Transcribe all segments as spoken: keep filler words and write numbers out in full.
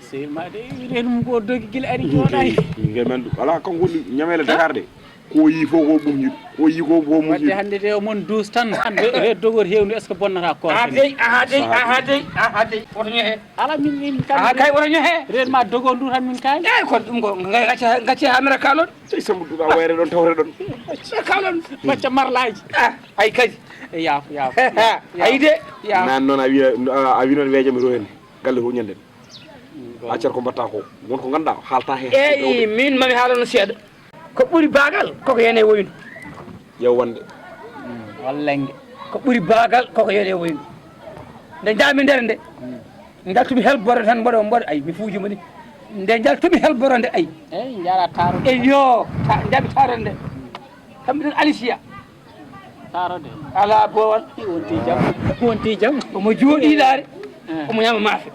Sehil ma de, reenum ko dogi gila ari jooɗaani. Ngel men ɗum. Alaa, kanko woni ñameele Dakar de. Ko yi fof ko ɓum yiɗi. Ko yi ko ko mum yiɗi. Wadde hannde de o mon douze tan. He dogoor heewndu, est-ce que bonnata koor? Aha dey, aha dey, aha dey, aha dey. Woto ñohe. Ala min, min kam. Aha kay woto ñohe. Reen ma dogoor ndu tan min kay. Eey, kon ɗum ko ngacce, ngacce ha mera kalon. Sey Samba Duuɗa wayre ɗon tawre ɗon. Kalon. Macca marlaaji. Ah, ay kadi. E yaaf, yaaf. Ay de. Yaaf. Nan noon a wi, a wi noon weejo mi rohen. Galle ko ñanden. Accata ko mbatta ko. Won ko ganduɗa haalta he. Eyi, min mami haalano seeɗa. Ko ɓuri baagal koko yene woynu. Ƴeew wonde. Wallenge. Ko ɓuri baagal koko yene woynu. Nde jaami nder nde. Njaltumi helboro tan mboɗo, mboɗo, ay, mi fuujima ni. Nde njaltumi helboro nde, ay. Eyi, jara taro. Eyo, ta-, jaami taro nde. Kamɓe ɗon Alicia. Taarode. Alaa boowal. Wonti jam. Wonti jam. Omo jooɗii laare. Eh. Omo ñaama maafe.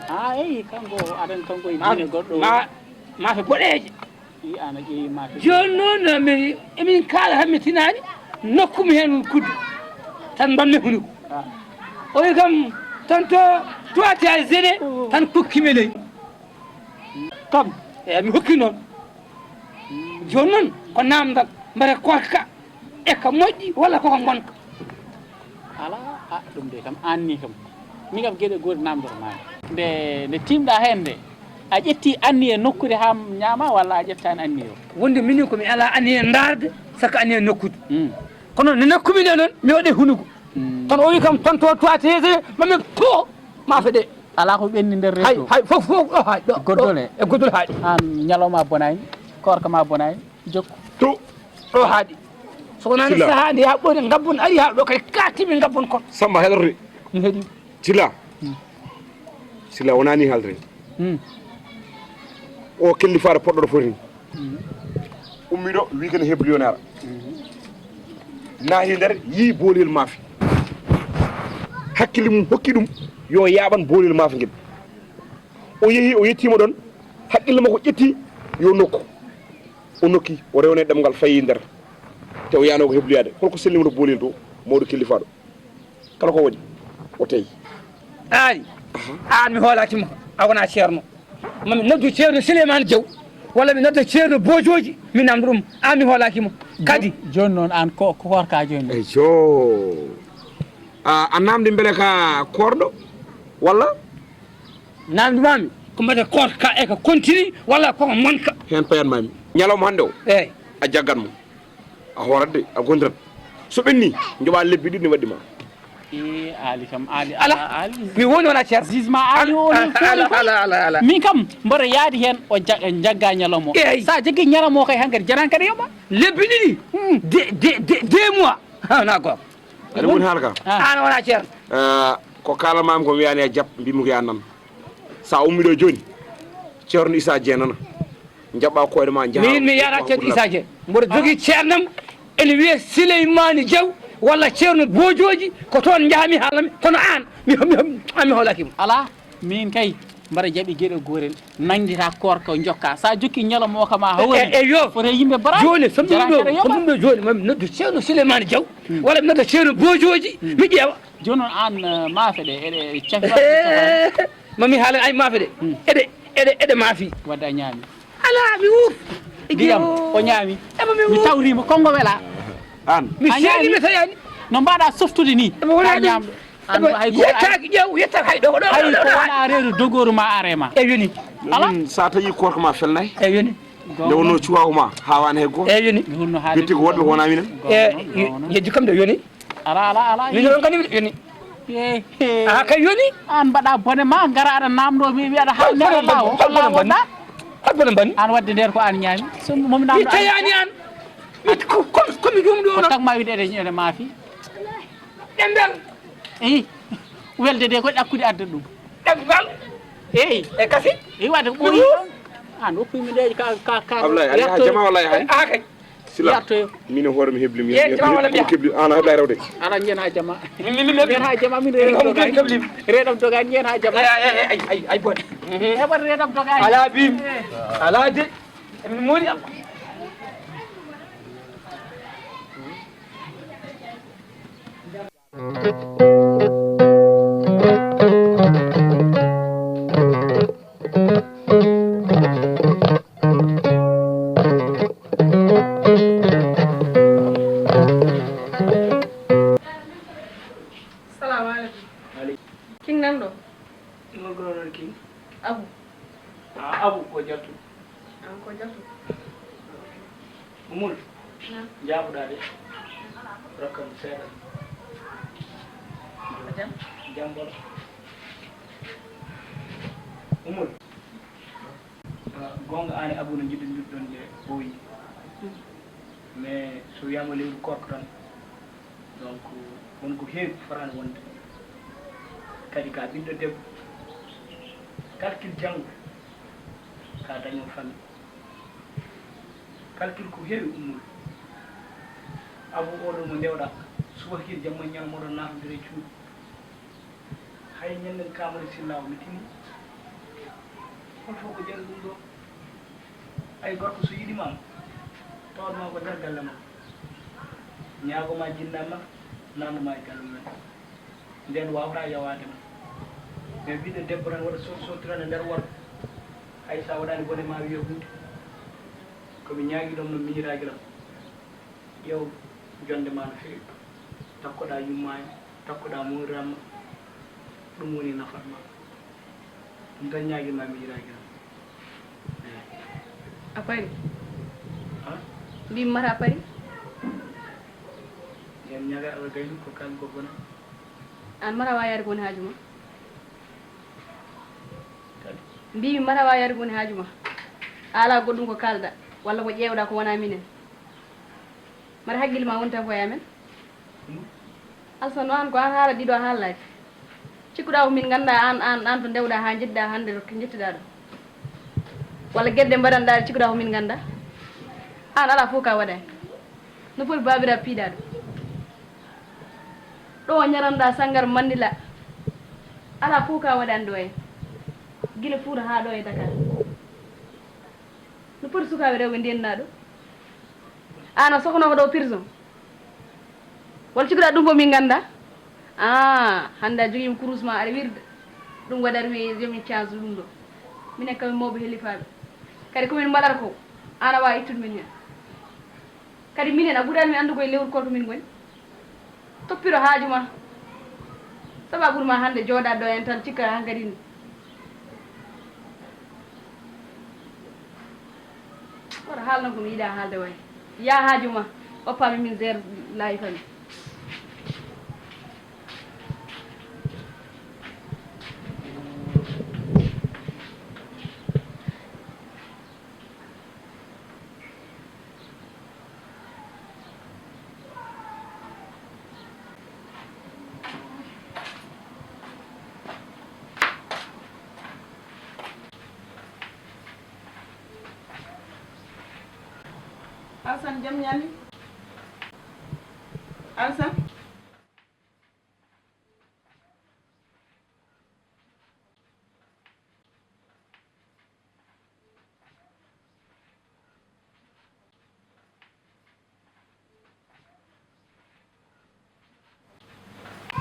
Ah, eyi, kanko, aɗa anndi kanko e diine goɗɗo. Ma-, maafe boɗeeje. Wi ana ƴeewi maafe. Jooni noon, mi, emin kaala tan mi tinaani, nokku mi heen kuddu. Tan mbaɗmi hunuko. Ah. O wi kam, tan to, to a tiyaaji zene, tan kokki mi ley. Kam, eyi, mi hokki noon. Jooni noon, ko naamndal, mbare koorka ka, e ka moƴƴi walla koko ngonka? Alaa, a, ɗum de kam, aan ni kam. Min kam geɗe goori naamndoto maa. Nde, nde tiimɗaa heen nde, a ƴetti anniye nokkude haa ñaama walla a ƴettaani anniye o? Wonde minin ko mi alaa anniye ndaarde, saka anniye nokkude. Mm. Kono nde nokkumi nde noon, mi waɗi hunugo. Mm. Kono o wi kam, ton to toitese, mami to, maafe ɗe. Alaa ko ɓenni nder hay, reedu. Hay, fof, fof, ɗo haaɗi, ɗo, goddole. Ɗo, e goddol haaɗi. Aan ñalawma bonaani, koorka ma bonaani, jokku. To, ɗo haaɗi. So wonaa no sahaa nde haa ɓoyde ngabbon ari haa ɗo kadi kaatimi ngabbon kon. Samba heɗoto. Mi heɗi. Sila. Hmm. Sila wonaa ni haalde. Hmm. O kelli faare poɗɗo ɗo foti ni. Hmm. Ummiɗo wi kene hebli yonara. Naati nder, yii boolel maafe. Hakkille mum hokki ɗum yo yaaɓan boolel maafe ngel. O yehi, o yettiima ɗon, hakkille makko ƴetti yo nokku. O nokki, o rewne ɗemngal fayi nder. Te o yaano ko hebloyaade. Holko sellimoto boolel to, mawɗo kellifaaɗo? Kala ko waɗi, o tawi. Aali, aha, aan mi hoolaaki ma, a wonaa ceerno. Mami noddu ceerno Souleymane Diaw, walla mi nodda ceerno Bojooji, mi namndo ɗum, aan mi hoolaaki ma. Kadi. Jooni noon aan ko, ko koorka jooni? Eyyo. A, a namdi mbele ka koorɗo, walla? Namdi mami, ko mbete koorka e ka continue, walla koko monka? Heen payat mami. Ñalawma hannde o, eey, a jaggat mo. A hoorat de, a gondirat. So ɓenni, njoɓa lebbi ɗiɗi ne waɗɗi ma. Ee, Aali kam, Aali, ala, Aali. Mi woni wona ceer. Jugement Aali o, ala, woni ala, feere ala, ala, ala. Min kam, mboɗo yaadi heen, o ja-, jagga ñalawma o. Eey. Sa jaggi ñalawma o kay, hankadi jaran kadi yoɓa. Lebbi ɗiɗi. Hmm. De, de, de, deux mois. Ha, na goonga. Aɗa woni haala ka? Ah. An wona ceerno. Eh, ko kaalamami ko mi wiyani a jab, mbimi ko ya nan. Sa ummi ɗo joni, ceerno Issa Dieng nana. Jaɓɓa koyɗe ma, jaha. Min mi yara ceerno Issa Dieng. Mboɗo jogii ceernam, ene wiyee Souleymane Diaw, walla ceerno Bojoji, ko toon njahami haalami. Kono an, mi, mi, mi, an mi hoolaki mo. Ala, min kay, mbaɗa jaɓi geɗe goorel. Nanngita koorka o jokka. Sa jokki ñalawma o kam a hawri. E, e, yo. Fota yimɓe bara. Joni, so ɗum ɗo, so ɗum ɗo joni, mami noddu ceerno Souleymane Diaw, hmm, walla mi nodda ceerno Bojoji, hmm, mi ƴeewa. Joni noon an, eh, maafe ɗe, eɗe cafi waɗde cafaani? Mami haala ay maafe ɗe. Hmm. Eɗe, eɗe, eɗe maafi. Wadde a ñaami. Ala, mi wuur. Ndiyam, o ñaami. Ema mi wuur. Mi tawrima, konngo wela. An. Mi seeɗi, mi tawani. No mbaɗa softude ni? Ema wona ɗum. An hay ko yettaaki ƴeew, yettaaki hay ɗo, ɗo, hay ɗo, ko ɗo, wona reedu dogooru ma are ma. E yoni. Ala? Mm, sa tawi koorka ma felnay. E yoni. Nde wonno cuwa uma haawani hay gooto. Eyi, yoni. Bitti ko woɗɓe ko wona minen. E yejji kam de, yoni. Ala, ala, ala. Min ɗon kadi yoni. Aha, kay yoni. An mbaɗa bone ma, ngara aɗa namdo mi, wiya aɗa haalni aɗa lawo. Hol bone mbanni? Hol bone mbanni? An wadde nder ko an ñaami. So mo mi namdo. Mi tayani an. Mi ko, ko, ko mi ɗum ɗo. Ko tagma wiide eɗen, eɗen maafi. Ɗemngal. Eyi. Welde de ko ɗakkude adda ɗum. Ɗemngal. Eyi. E kasi? Eyi, wadde ko ɓooyi. An okkuy mi nde ka, ka, ka. Ablaye, a yaha jama walla a yahay? A kay. Sila. Yartoyo. Min e hoore mi hebli mi. Ye, jama walla mi hebli. An a heblaay rewde. Ala, njen ha jama. Min, min, min, njen ha jama, min reedam doga. Min hebli. Reedam doga, njen ha jama. Ay, ay, ay, ay, ay, bon. Heɓat reedam doga. Ala bim. Ala de. Min moni am. Salamu aleykum. Aleykum. King nan ɗo? Ngol ko ɗon King? Abu. Ah, Abu ko Jatu. An ko Jatu. Umul. Naam. Jaabuɗaa de. Rokkam seeɗa. Ko jam? Jam bolo. Umul. Ah, goonga, aan e Abu no njiɗi njiɗɗon de ɓooyi. Hmm. Mais so wiyaama lewru koorka tan, donc, won ko heewi ko fotaani wonde. Kadi ka ɓiɗɗo debbo, calcul janngo, ka dañoo famille. Calcul ko heewi ummul. Abu oɗo mo ndewɗaa, subaka kadi jamma ñalawma oɗon naatondira e cuuɗi. Hay ñanden kamari silla o mi tini. Hol fof ko ƴeew ɗum ɗo. Ay gorko so yiɗi ma, tawat ma ko nder galle ma. Ñaago ma jinna ma, nandu ma e galle men. Nden wawata yawaade ma. Mais ɓiɗɗo debbo tan waɗa sor sortiran e nder worɓe. Hay sa waɗani bone ma wiya hunde. Ko mi ñaagi ɗon no miñiraaki lam. Ƴeew jonde ma no feewi. Takkoɗaa yumma en, takkoɗaa moƴƴiram ma. Ɗum woni nafat ma. Ɗum tan ñaagi ma miñiraaki lam. A pari? Ha? Mbi mara a pari? Nden ñaga Allah gaynu ko kan ko bona. An mara wa yaade ko woni haaju ma? Kadi? Mbi mara wa yaade ko woni haaju ma? A ala goɗɗum ko kalda, walla ko ƴeewɗa ko wona minen? Mara hakkille ma woni tan ko e amen? Hmm? Alsan, no an ko an haala ɗiɗo a haalnaaki. Cikkuɗaa ko min nganndaa an, an, an to ndewɗaa haa njettiɗaa hannde to njettiɗaa ɗo. Walla geɗe ɗe mbaɗanɗaa ɗe cikkuɗaa ko min nganndaa. An alaa fof ka waɗaani. No foti baabiraaɓe piiɗaa ɗo. Ɗo o ñaranɗaa sanngar manndila. Alaa fof ka waɗaani ɗo en. Gila Fuuta haa ɗo e Dakar. No foti sukaaɓe rewɓe ndennaa ɗo. An a sohno ko ɗo prison. Walla cikkuɗaa ɗum fof min nganndaa? Ah, hannde a jogiima kurus ma aɗa wirda. Ɗum waɗi aɗa wiya jomi chance ɗum ɗo. Minen kam min mawɓe helifaaɓe. Kadi ko min mbaɗata ko, an a waawi ittude min heen. Kadi minen a ɓuraani min anndu koye lewru koto min ngoni. Toppiro haaju ma. Sabu a ɓuri ma hannde jooɗaade ɗo en tan cikka hankadi ni. Woto haalno ko mi yiɗaa haalde waay. Yaa haaju ma, oppaami min zer laayi fami. Alsan, jam ñaali. Alsan.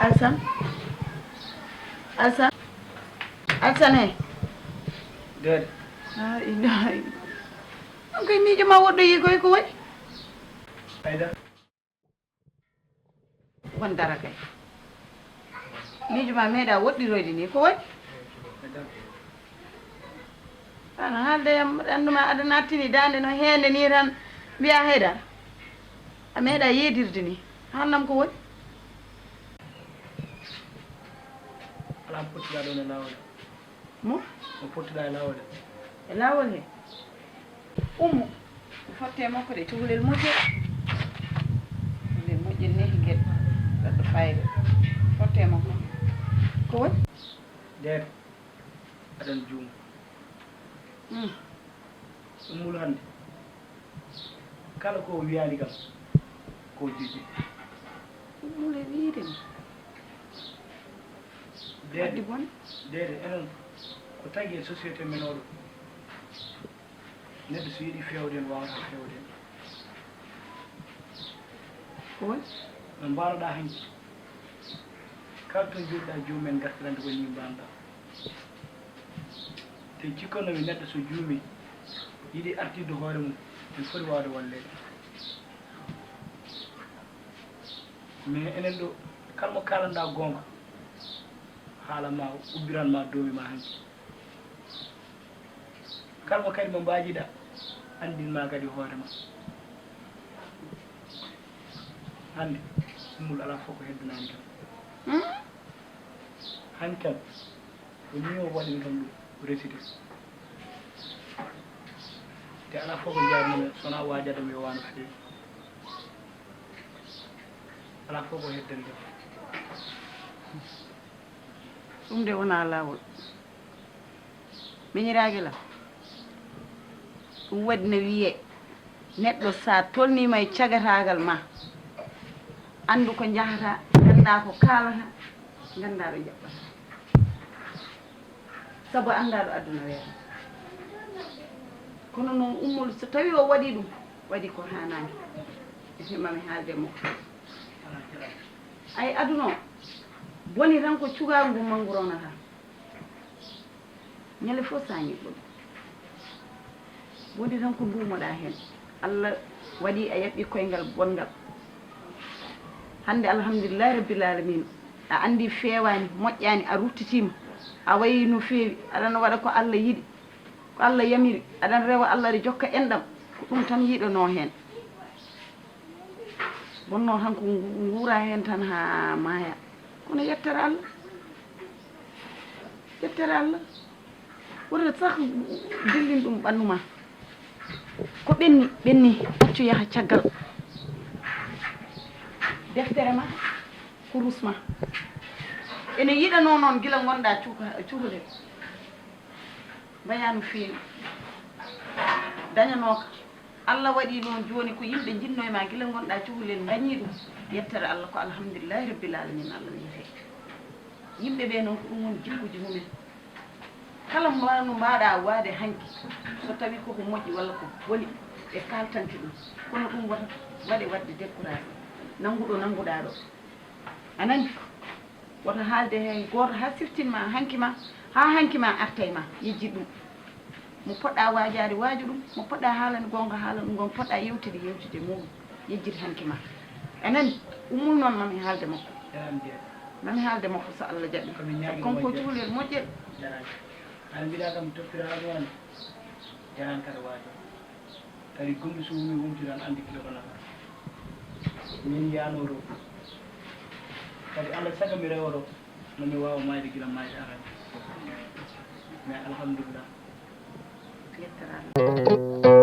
Alsan. Alsan. Alsan, he. Dede. Ay, ay. An kay miijo ma woɗɗoyi koy ko waɗi? Ayda. Won dara kay. Miijo ma meeɗa woɗɗiroyde ni, ko waɗi? Ayda. Kono haalde yam, anndu ma aɗa nattini daande no heende ni tan, mbiya haydara. A meeɗa yeedirde ni. Haalnam ko woni? Alaa pottiɗaa ɗoon e laawol. Mo? Mo pottiɗaa e laawol. E laawol he? Ummo. Fotte makko de, cukalel moƴƴel. Cukalel moƴƴel nehi ngel. Ɗaɗɗo fayde. Fotte makko. Ko woni? Deede. Aɗan juuma. Hmm. Ummul hannde. Kala ko o wiyaani kam, ko o jejji. Ummul e wiide ma. Deede, addi bone. Deede, enen ko tagi e société men oɗo. Neɗɗo so yiɗi feewde en, waawata feewde en. Ko woni? No mbaanoɗaa hanki. Kala to njuurɗaa joomum en gartirande ko nii mbaanoɗaa. Te cikkanno-mi neɗɗo so juumii, yiɗi artirde hoore mum, ene foti waawde walleede. Mais enen ɗo, kala mo kaalanɗaa goonga, haala ma ubbiran ma doomi ma hanki. Kala mo kadi mo mbaajiɗaa, anndin ma kadi hoore ma. Hannde, Ummul alaa fof ko heddanani kam. Hmm? Hanki kam, ko nii o waɗani kam ɗum, o reside. Te alaa fof ko njaarnoo mi, so wonaa waajade mi o waano feewi. Alaa fof ko heddani kam. Ɗum de wonaa laawol. Miñiraagal am, ɗum waɗi no wiyee, neɗɗo so a tolniima e cagataagal ma, anndu ko njahataa, nganndaa ko kaalataa, nganndaa ɗo njaɓɓataa. Sabu a anndaa ɗo aduna weeraa. Kono noon Ummul, so tawii o waɗii ɗum, waɗii ko haanaani. E mami haalde mo. Ay, aduna o, boni tan ko cukaagu ngu manngu ronata. Ñande fof sañi ɗum. Woni tan ko nduumoɗaa heen. Allah waɗi a yaɓɓi koyngal bonngal. Hannde, alhamdulillahi rabbil alamin, a anndi feewaani, moƴƴaani, a ruttitiima. A wayi no feewi, aɗa no waɗa ko Allah yiɗi. Ko Allah yamiri, aɗa rewa Allah, aɗa jokka enɗam. Ko ɗum tan yiɗanoo heen. Bonnoo tan ko ngu-, nguura heen tan haa maaya. Kono yettere Allah. Yettere Allah. Wota sax dillin ɗum ɓanndu ma. Ko ɓenni, ɓenni, accu yaha caggal. Deftere ma, kurus ma. Ene yiɗanoo noon gila ngonɗaa cuka-, cukalel. Mbayaa no feewi. Dañanooka. Allah waɗii noon jooni ko yimɓe njiɗnoo e ma gila ngonɗaa cukalel, ndañii ɗum. Yettere Allah ko alhamdulillahi rabbil alamin, Allah wiyetee. Yimɓe ɓee noon ko ɗum woni jikkuuji mumen. Kala mba-, no mbaaɗaa waade hanki, so tawii koko moƴƴi walla ko boni, ɓe kaaltante ɗum. Kono ɗum wota waɗe waɗde découragé. Nanngu ɗo nannguɗaa ɗo. A nani? Woto haalde hay gooto haa siftin ma hanki ma, haa hanki ma arta e ma, yejjit ɗum. Mo poɗɗaa waajaade, waaju ɗum. Mo poɗɗaa haalande goonga, haalan ɗum goonga. Poɗɗaa yewtide, yewtide e muuɗum. Yejjit hanki ma. A nani? Ummul noon, mami haalde makko. Mami haalde makko, so Allah jaɓii. Ko mi ñaagi. Sabu kanko mo cukalel moƴƴel. Jarani. An mbiɗa kam toppira ɗum, an jarani kadi waajo. Kadi gomɗo so wumi wumti tan anndi kilo ko nafa. Min yaano ɗo. Kadi Allah saga mi rewoto, no mi waawa maayde gila maayde arani. Mais alhamdulillah. Yettere Allah.